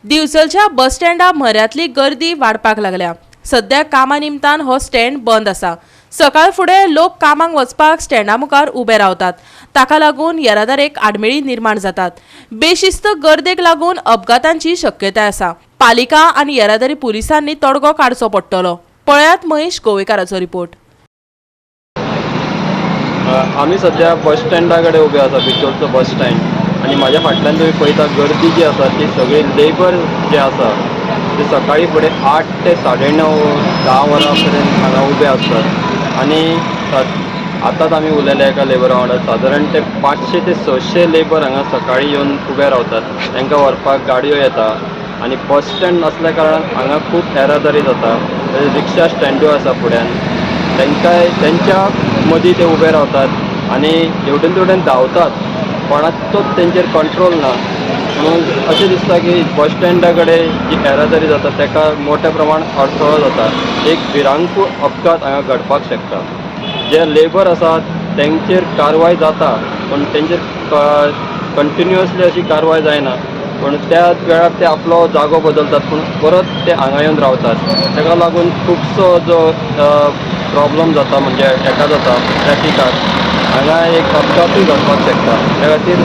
दिवचलच्या बस स्टँडा म्हऱ्यांतली गर्दी वाडपाक लागल्या. सध्या कामा निमतान हो स्टँड बंद आसा. सकाळ फुडें लोक कामाक वचपाक स्टँडा मुखार उबे रावतात. ताका लागून येरादारेक आडमेळी निर्माण जातात. बेशिस्त गर्देक लागून अपघातांची शक्यताय आसा. पालिका आनी येरादारी पुलिसांनी तोडगो काडचो पडटलो. पळयात महेश गोवेकाराचो रिपोर्ट. आमी सद्या बस स्टँडा कडेन उबे आसा, बिचोलचो बस स्टँड. आनी म्हाज्या फाटल्यान तुमी पळयता गर्दी जी आसा ती सगळी लेबर जे आसा ते सकाळी फुडें 8 ते 9:30 10 वरां पर्यंत हांगा उबे आसतात. आनी आतांच आमी उलयले एका लेबरा वांगडा, सादारण ते 500 ते 600 लेबर हांगा सकाळी येवन उबे रावतात. तांकां व्हरपाक गाडयो येता आनी बस स्टँड नासल्या कारणान हांगा खूब येरादारी जाता. रिक्षा स्टँडूय आसा फुड्यान, तांकां तेंच्या मदीं ते उबे रावतात आनी हेवटेन तेवटेन धांवतात, कोणाचोच तेंचेर कंट्रोल ना. म्हणून अशें दिसता की बस स्टँडा कडेन जी येरादारी जाता ताका मोठ्या प्रमाण अडथळो जाता. एक भिरांकूळ अपघात हांगा घडपाक शकता. जे लेबर आसात तेंचेर कारवाय जाता, पूण तेंचेर कंटिन्युअसली अशी कारवाय जायना. पूण त्याच वेळार ते आपलो जागो बदलतात, पूण परत ते हांगा येवन रावतात. ताका लागून खुबसो जो प्रॉब्लम जाता, म्हणजे हेका जाता ट्रॅफिकाक, हांगा एक अपघातूय घडपाक शकता. त्या खातीर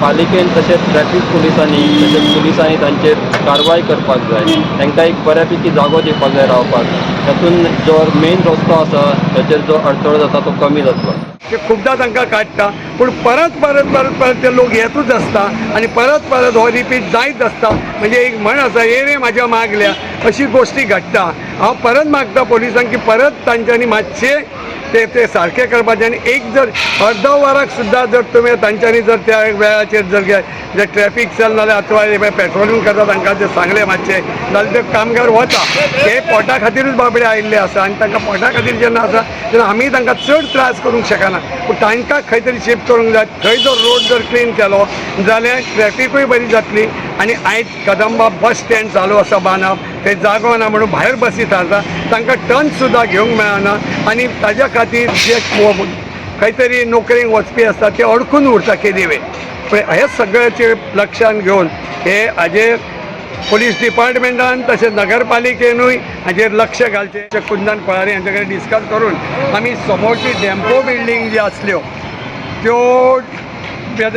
पालिकेन तशेंच ट्रॅफीक पुलिसांनी तशेंच पुलिसांनी तांचेर कारवाय करपाक जाय. तांकां एक बऱ्यापैकी जागो दिवपाक जाय रावपाक. तातूंत जो मेन रस्तो आसा ताचेर जो अडथळो जाता तो कमी जातलो. ते खुबदां तांकां काडटा, पूण परत परत परत परत ते लोक येतूच आसता आनी परत परत हो रिपीट जायत आसता. म्हणजे एक म्हण आसा, ये रे म्हाज्या मागल्या, अशी गोश्टी घडटा. हांव परत मागता पोलिसांक की परत तांच्यांनी मातशें ते ते सारकें करपाचें. आनी एक जर अर्द वराक सुद्दां जर तुमी तांच्यांनी जर त्या वेळाचेर जर जे ट्रॅफीक सेल नाल्यार अथवा पेट्रोलिंग करता तांकां ते सांगलें मातशें जाल्यार ते कामगार वता. ते पोटा खातीरूच बाबडे आयिल्ले आसा आनी तांकां पोटा खातीर जेन्ना आसा तेन्ना आमी तांकां चड त्रास करूंक शकना. पूण तांकां खंय तरी शिफ्ट करूंक जाय. थंय जर रोड जर क्लीन केलो जाल्यार ट्रॅफिकूय बरी जातली. आनी आयज कदंबा बस स्टँड चालू आसा बांदप, थंय जागो ना म्हणून भायर बसी थारता, तांकां टर्न सुद्दां घेवंक मेळना. आनी ताज्या खातीर जे खंय तरी नोकरेक वचपी आसता ते अडकून उरता केदी वेळ. पण हे सगळ्याचे लक्षान घेवन हे हाजेर पोलीस डिपार्टमेंटान तशेंच नगरपालिकेनूय हाजेर लक्ष घालचें. कुंदन कोळारी हांचे कडेन डिस्कस करून आमी समोरची डेम्पो बिल्डींग जी आसल्यो त्यो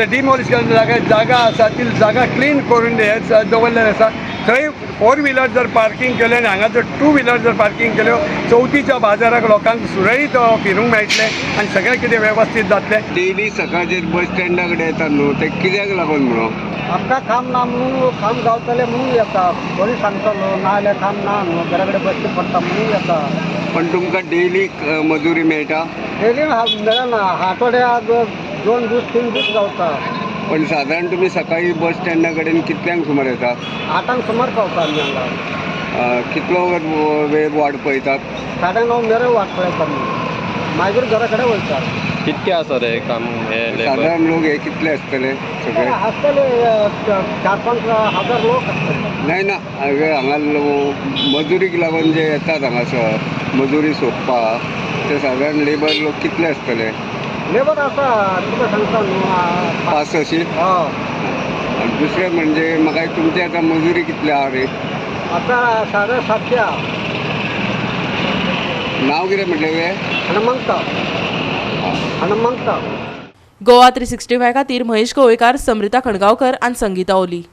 डिमॉलिश केल्ले जागा जागा आसा ती जागा क्लीन करून हे दवरलेले आसा. थंय फोर व्हिलर जर पार्कींग केलें आनी हांगा जर टू व्हिलर जर पार्कींग केल्यो, चवथीच्या बाजाराक लोकांक सुरळीत फिरूंक मेळटलें आनी सगळें कितें वेवस्थीत जातलें. डेली सकाळचे बस स्टँडा कडेन येतात न्हू, ते कित्याक लागून म्हणून? आमकां काम ना म्हणून, काम गावतले म्हणून येता. कोणी सांगतलो ना जाल्यार काम ना न्हू, घरा कडेन बसचें पडटा म्हणून येता. पण तुमकां डेली मजुरी मेळटा? डेली मेळना, आठवड्याक 2 दीस 3 दीस गावता. पण सादारण तुमी सकाळी बस स्टँडा कडेन कितल्यांक सुमार येता? 8 सुमार पावता आमी हांगा. कितलो वेळ वाट पळयतात? 9:30 मेरेन वाट पळयता आमी, मागीर घरा कडेन वयता. कितके आसा रे काम हे लेबर? सादारण लोक हे कितले आसतले सगळे? आसतले 4-5 हजार लोक आसतले. नाही ना, हांगा मजुरीक लागून जे येतात हांगासर मजुरी सोदपाक, ते सादारण लेबर लोक कितले आसतले? लेबर आसा तुका सांगता न्हू 5-6. हय. आनी दुसरें म्हणजे म्हाका तुमची आतां मजुरी कितली आहा रे? आतां 750 आहा. नांव कितें म्हटलें तुवें? हनुमंत, हनुमंत. गोवा 365 खातीर महेश गोवेकार, समृता खणगांवकर आनी संगीता ओली.